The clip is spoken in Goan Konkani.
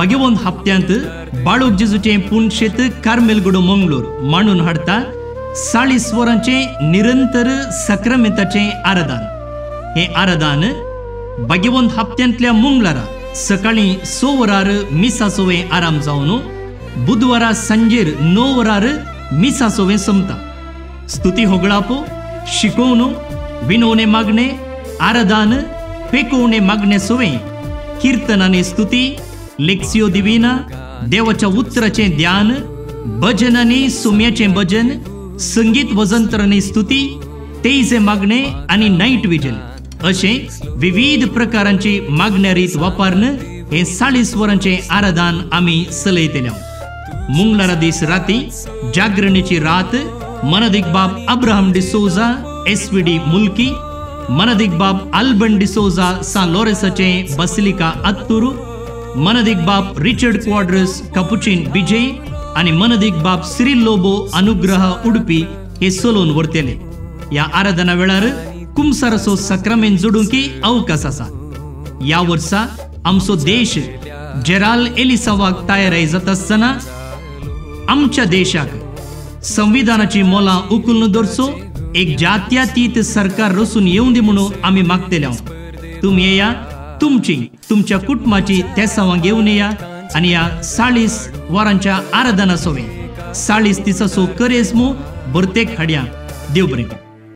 भाग्यवंत हप्त्यांत बाळूक जेजूचें पुणशेत कार्मेलगुडो मंगळूर मांडून हाडटा 40 वरांचें निरंतर सक्रामेंताचें आराधन. हें आराधन भाग्यवंत हप्त्यांतल्या मंगळारा सकाळीं 6 वरार मिसासोवें आराम जावन बुधवारा सांजेर 9 वरार मिसासोवें सोंपता. स्तुती होगळापो, शिकोवणू, विनवणे मागणे, आराधन, पेकोवणे मागणे सोवें कीर्तनाने स्तुती, लेक्सियो दिविना, देवाच्या उतराचें ध्यान, भजनांनी सुम्याचें भजन, संगीत वजंत्रांनी स्तुती, तेजे मागणे आनी नायट विजल अशें विविध प्रकारांची मागण्या रीत वापरून हे 40 वरांचें आराधन आमी चलयतले. मंगळारा दीस राती जागरणीची रात मनदीक बाब अब्राहम डिसोजा SVD Mulki, मनदीक बाब अल्बन डिसोजा सान लोरेसाचें बसिलिका अत्तुरू, मनदीक बाब रिचर्ड क्वाड्रस कपुचीन विजय आनी मनदीक बाब सिरिल लोबो अनुग्रह उडपी हे चलोवन व्हरतले. ह्या आराधना वेळार कुमसाराचो सक्रामेंत जोडूंक अवकाश आसा. ह्या वर्सा आमचो देश जेराल एलिसावाक तयाराय जाता आसतना आमच्या देशाक संविधानाची मोलां उखलून दवरचो एक जात्यातीत सरकार रचून येवं दी म्हणून आमी मागतले. तुमी येया, तुमची तुमच्या कुटुंबाची तेसांवां घेवन येया आनी ह्या 40 वरांच्या आराधना सोवें 40 दिसाचो करेज्मो भरतेक हाडया. देव बरें करूं.